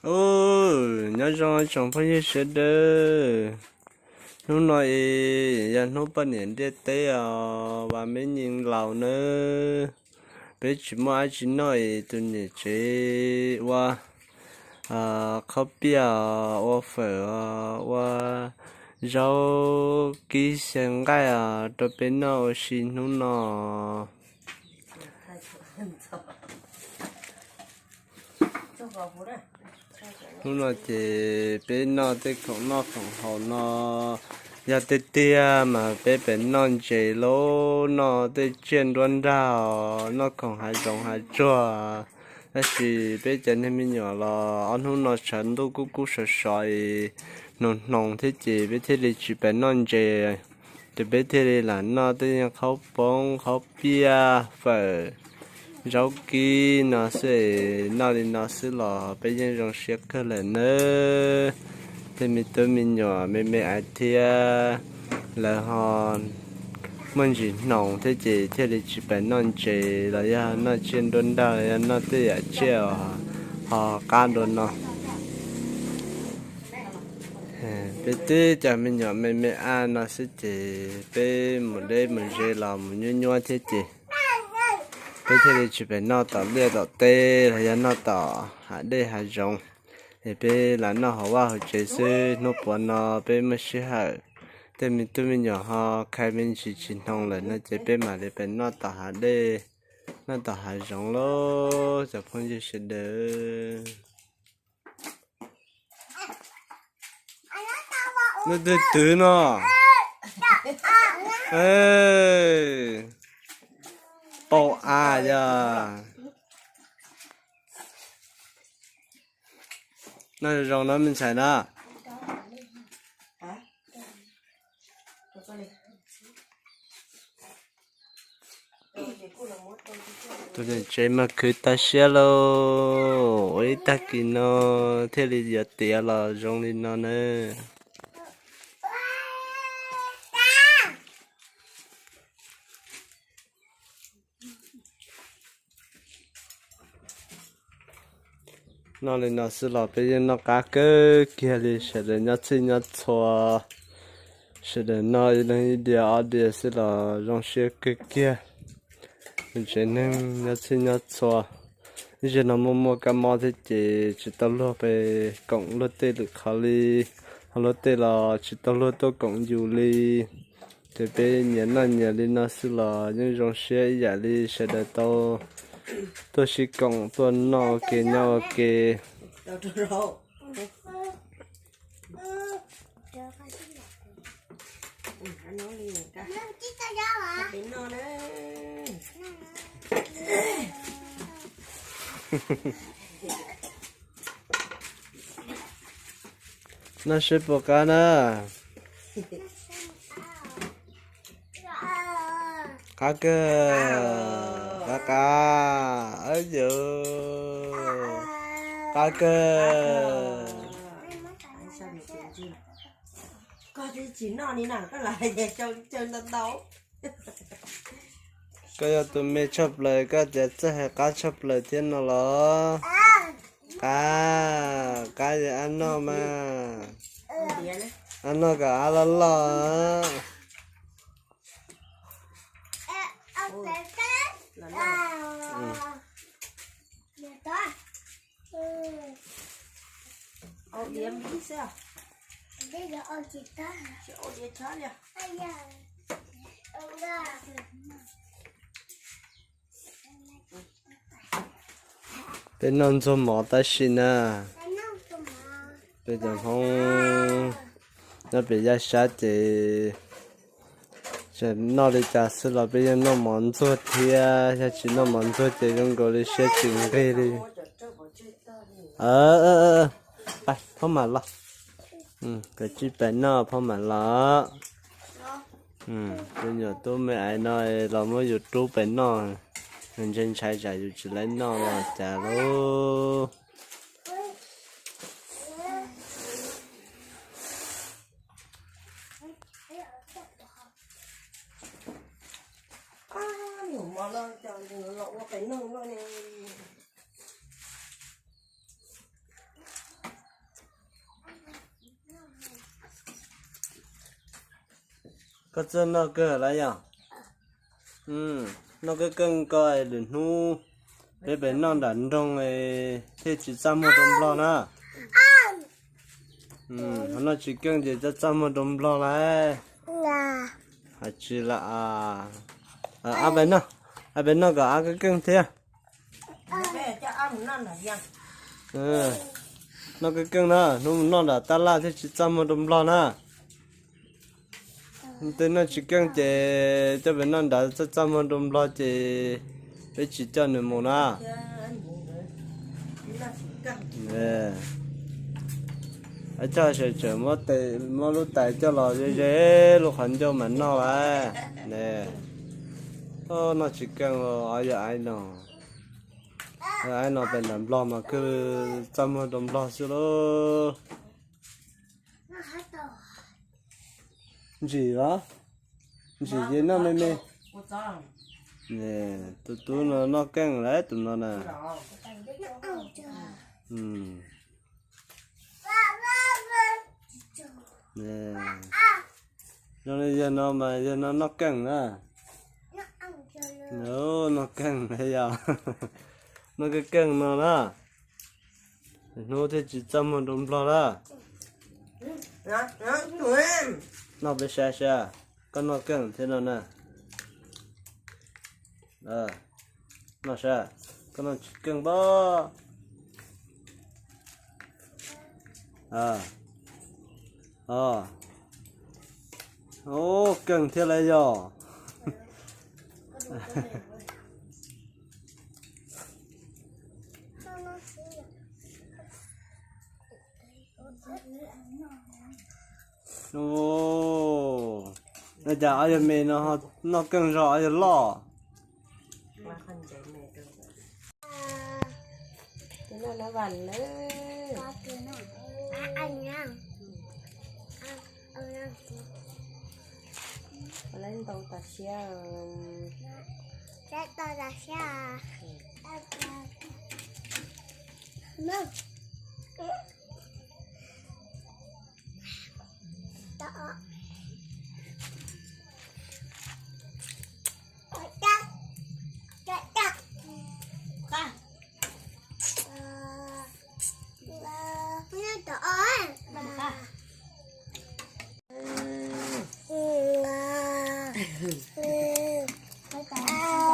Ub, nyob zoo tsoom phooj ywg sawv daws. Hnub no es yog hnub poj niam ntiaj teb os, vas me nyeej laus nawb. Peb tsis muaj dab tsi noj es tus niam tsev ua khaub piaj, ua fawm, ua zaub kib xyaw nqaij rau peb noj ua si hnub no. Hnub no ces peb noj tej khoom noj khoom haus no, yog tiag tiag mas peb pem noj ntses lauj, noj tej tsiaj nruab nrag, noj khoom hav zoov hav tsuag. Tab sis peb cov niag me nyuam los ob hnub no tshav ntuj kub kub sov sov es hnoos hnoos thiab ces peb thiaj li tsis pem noj ntses. Ces peb thiaj li lam noj tej yam khaub poob, khaub piaj, fawm, zaub kib no xwb. Noj li no xwb los peb yeej zoo siab kawg lawm nawb. Tej me tub me nyuam me me ais thiab, lawv ho muaj ntsis hnoos thiab ces thiaj li tsis pem noj ntses los yog noj tsiaj nruab nrag, yog noj tej yam tsiaj ho qab dua no. Peb twb cov me nyuam me me ab no xwb ces peb mus deb mus ze los mus nyuab nyuab thiab ces peb thiaj li tsis pem noj tom liaj tom teb los yog noj tom hav dej hav zoov. Es peb lam noj hauv vaj hauv tsev xwb, hnub puav no peb muaj sij hawm, tej me tub me nyuam ho khai me ntsis tsis hnoos lawm no ces peb mam li pem noj tom hav dej, noj tom hav zoov lauj cov phooj ywg sawv daws. Leej twg twv no? Pau av yog. Noj zoo no me ntxhais na. Tus niam tsev mas khwv tag siab lauj, ua ib tag kis no thiaj li yuav tiav los zoo li no na. Noj li no xwb los peb yeej noj qab kawg kiag li, sawv daws nyob txhij nyob txhua, sawv daws noj ib leeg ib diav ob diav xwb los zoo siab kawg kiag. Tsev neeg nyob txhij nyob txhua, ib zaug no muaj muaj kab mob thiab ces tsis tau luag pes koom luag tej lwm qhov li, ho luag tej los tsis tau luag tuaj koom yus li. Ces peb nyias noj nyias li no xwb los yeej zoo siab ib yam li sawv daws tau tuaj sib koom tuaj noj ua ke nyob ua ke. Noj seb puas qab na. Qab kawg, qab qab, yus, qab kawg. Koj yog tus me tshaj plaws, koj tias txawj hais qab tshaj plaws thiab no los? Qab, qab yog ab noj mas. Ab noj kom ab loj loj. Peb noj ntxuag mov tab sis na, peb cov Hmoob nyob pem yaj sab ces txawm noj li cas xwb los peb yeej noj mov ntxuag thiab, yog tsis noj mov ntxuag ces zoo nkaus li siab tsis nqig li. Phob mam los, kom tsij pem noj phob mam los. Me nyuam tub me ais no los muab yus rub pem noj, ntshai ntshai tsam yus tsis laib noj los cas lauj. Koj txawj noj kawg lawm yog? Noj kawg keej ko, lwm hnub peb pem noj nram nroog thiaj tsis txaj muag rau nplog na. Ho noj tsis keej ces txaj txaj muag rau nplog lawm. Hais tsis lam, ab peb noj kom ab kawg keej thiab. Noj kawg keej na, hnub mus noj nram tab laj thiaj tsis txaj muag rau nplog na. Tej noj tsis keej ces coj pem noj nrad txaj txaj muag rau nplog ces peb tsis coj nws mus na. Coj sawv tseem muab lub tais coj los ze ze lub qhov ncauj mas noj lawm. Noj tsis keej los ob yawg aib no, aib no pem nram nplog mas kawg txaj muag rau nplog xwb lauj. Ntsim los, ntsim ces noj me me. Tus tub no noj keej lawm tus no na. Zoo li yawg no mas yawg no noj keej na. Noj keej yog, noj keej keej no na, hnub thiaj tsis txaj muag rau nplog lawm. Noj peb saib saib, koj noj keej thiab no na. Noj saib, koj noj tsis keej pob. Ua, keej thiab lawm yog. Ua cas ob yawg me no noj keej zog ob yawg loj? Ntau tas siab.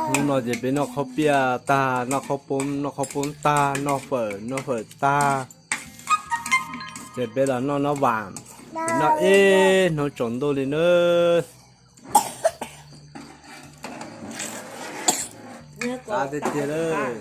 Hnub no ces peb noj qhaub piaj tag, noj qhaub poob, noj qhaub poob tag, noj fawm, noj fawm tag, ces peb los noj nab vam, noj ib hnub tsaus ntuj li nawb. Qab tiag tiag lawm.